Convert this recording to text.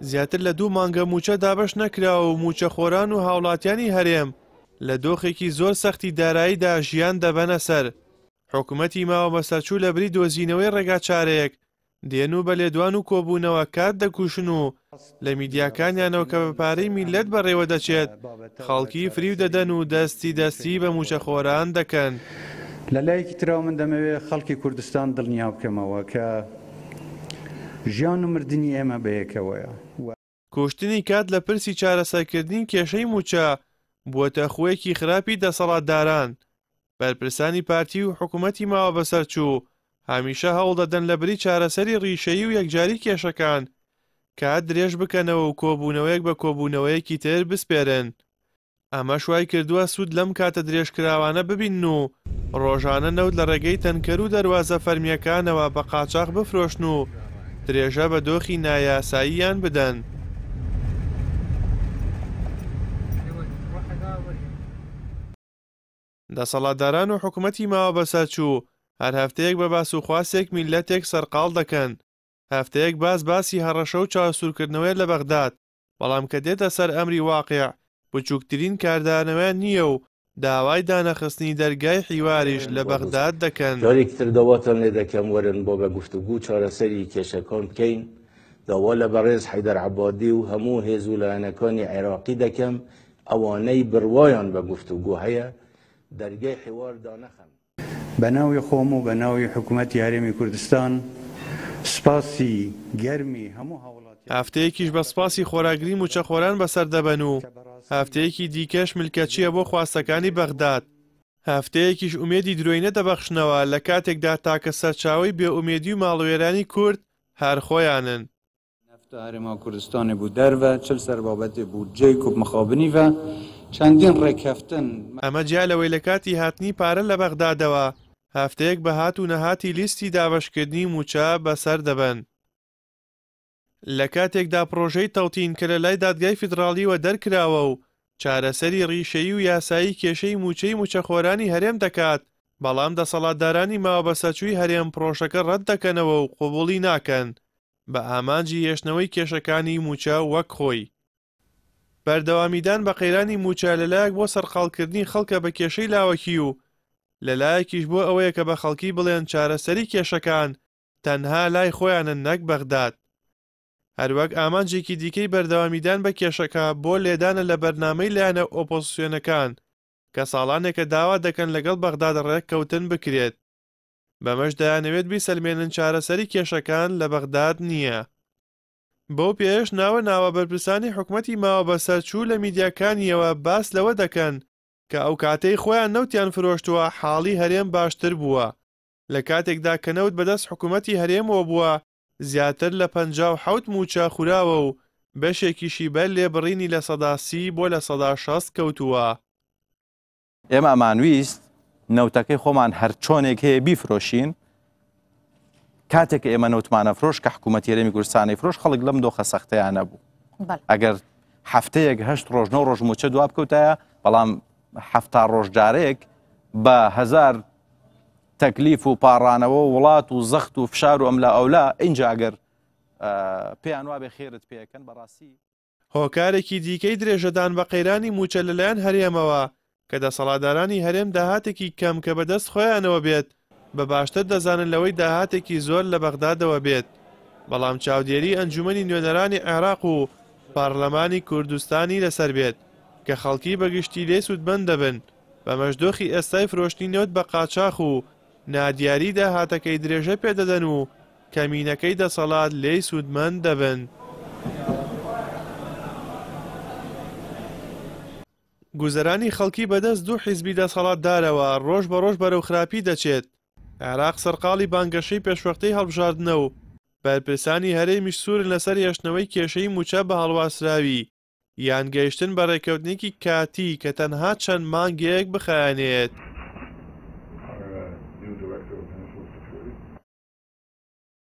زیاتر لە دوو مانگە مووچە دابەش نەکراوە و مووچەخۆران و هاوڵاتیانی هەرێم لە دۆخێکی زۆر سەختی داراییدا ژیان دەبەنە سەر. حکومەتی ماوەبەسەرچوو لەبری دۆزینەوەی ڕێگاچارەیەک، دێن و بە لێدوان و کۆبوونەوە کات دەکوژن و لە میدیاکانیانەوە کە بە پارەی میللەت بەڕێوە دەچێت، خەڵکی فریو دەدەن و دەستی دەستی بە مووچەخۆران دەکەن. لە لایەکی ترەوە من دەمەوێت خەڵکی کوردستان دڵنیا بکەمەوە کە ژیان و مردنی ئێمە بەیەکەوەیە و. کوشتنی کات لە پرسی چارەسەرکردنی کێشەی مووچە بووەتە خووێکی خراپی دەسەڵاتداران. بەرپرسانی پارتی و حکومەتی ماوەبەسەرچوو هەمیشە هەوڵدەدەن لەبری چارەسەری ڕیشەیی و یەکجاری کێشەکان، کات درێژ بکەنەوە و کۆبوونەوەیەک بە کۆبوونەوەیەکی تر بسپێرن. ئەمەش وای کردووە سوود لەم کاتە درێژکراوانە ببینن و ڕۆژانە نەوت لە ڕێگەی تەنکەر و دەروازە فەرمییەکانەوە بە قاچاخ بفرۆشن و درێژە بە دۆخی نایاساییان بدەن. دەسەڵاتداران و حکومەتی ماوەبەسەرچوو هەر هەفتەیەک بە باس و خواسێک میللەتێک سەرقاڵ دەکەن. هەفتەیەک باس باسی هەڕەشە و چاوسوورکردنەوەیە لە بەغداد، بەڵام کە دێتە سەر ئەمری واقیع بچووکترین کاردانەوەیان نییە و داوای دانەخستنی دەرگای حیواریش لە بەغداد دەکەن. جارێکی تر داواتان لێ دەکەم وەرن با بە گفتوگو چارەسەری کێشەکان بکەین، داوا لە بەڕێز حەیدەر عەبادی و هەموو هێز و لایەنەکانی عێراقی دەکەم ئەوانەی بڕوایان بە گفتوگۆ هەیە دەرگەی حیوار دانەخەن. بە ناوی خۆم و بە ناوی حکومەتی هەرێمی کوردستان سوپاسی گەرمی هەموو هاوڵاتیانی هەفتەیەکیش بە سوپاسی خۆراگری مووچەخۆران بەسەر دەبەن و هەفتەیەکی دیکەش ملکەچییە بۆ خواستەکانی بەغداد. هەفتەیەکیش ئومێدی درۆینە دەبەخشنەوە لە کاتێکدا تاکە سەرچاوەی بێئومێدی و ماڵوێرانی کورد هەر خۆیانن. نەفتا هەرێما کوردستانێ بوو دەرڤە چل سەر بابەتێ بودجەی کوب مخابنی ڤە چەندین ڕێکەفتن. ئەمە جیا لەوەی لە کاتی هاتنی پارە لە بەغدادەوە هەفتەیەک بە هات و نەهاتی لیستی دابەشکردنی مووچە بەسەر دەبەن. لە کاتێکدا پڕۆژەی تەوتین کە لە لای دادگای فیدڕاڵیوە دەرکراوە و چارەسەری ڕیشەیی و یاسایی کێشەی مووچەی مووچەخۆرانی هەرێم دەکات، بەڵام دەسەڵاتدارانی ماوەبەسەرچووی هەرێم پڕۆژەکە ڕەتدەکەنەوە و قبوڵی ناکەن. بە ئامانجی هێشتنەوەی کێشەکانی مووچە وەک خۆی. بەردەوامیدان بە قەیرانی مووچە لەلایەک بۆ سەرقاڵکردنی خەڵکە بە کێشەی لاوەکی و لەلایەکیش بۆ ئەوەیە کە بە خەڵکی بڵێن چارەسەری کێشەکان تەنها لای خۆیانن نەک بەغداد. هەروەک ئامانجێکی دیکەی بەردەوامیدان بە کێشەکە بۆ لێدانە لە بەرنامەی لایەنە ئۆپۆزسیۆنەکان کە ساڵانێکە داوا دەکەن لەگەڵ بەغداد ڕێککەوتن بکرێت. بەمەش دەیانەوێت بیسەلمێنن چارەسەری کێشەکان لە بەغداد نییە. بەو پێیەش ناوە ناوە بەرپرسانی حکومەتی ماوەبەسەرچوو لە میدیاکانییەوە باس لەوە دەکەن کە ئەوکاتەی خۆیان نەوتیان فرۆشتووە حاڵی هەرێم باشتر بووە لە کاتێکدا کە نەوت بەدەست حکومەتی هەرێمەوە بووە زیاتر لە 57 مووچە خوراوە و بەشێکیشی بەر لێبڕینی 30% بۆ 60% کەوتووە. ئێمە ئەمانویست نەوتەکەی خۆمان هەرچۆنێک هەیە بیفرۆشین کاتێک ئێمە نەوتمانە فرۆش کە حکوومەت هەرێمی کوردستانی فرۆش خەڵک لەم دۆخە سەختەیان نەبوو ئەگەر هەفتەیەک هەشت ڕۆژ نۆ ڕۆژ موچە دوا بکەوتایە بەڵام هەفتا ڕۆژ جارێک بە هزار تەکلیف و پاڕانەوە وڵات و زەخت و فشار و ئەملا ئەولا اینجا ئەگەر پێیان وابێ خێرت پێەکەن بەڕاستی هۆکارێکی دیکەی درێژەدان بە قەیرانی مووچە لەلایەن هەرێمەوە کە دەسەڵاتدارانی هەرێم داهاتێکی کەم کە بەدەست خۆیانەوە بێت بە باشتر دەزانن لەوەی داهاتێکی زۆر لە بەغدادەوە بێت بەڵام چاودێری ئەنجومەنی نوێنەرانی عێراق و پارلەمانی کوردستانی لەسەر بێت کە خەڵکی بەگشتی لێی سوودمەند دەبن بەمەش دۆخی ئێستای فرۆشتنی نەوت بە قاچاخ و نادیاری داهاتەکەی درێژە پێدەدەن و کەمینەکەی دەسەڵات لێی سوودمەند دەبن. گوزەرانی خەڵکی بەدەست دوو حیزبی دەسەڵاتدارەوە ڕۆژ بە ڕۆژ بەرەو خراپی دەچێت. عێراق سەرقاڵی بانگەشەی پێشوەختەی هەڵبژاردنە و بەرپرسانی هەرێمیش سوورن لەسەر هێشتنەوەی کێشەی مووچە بە هەڵواسراوی یان گەیشتن بە ڕێککەوتنێکی کاتی کە تەنها چەند مانگێک بخایەنێت.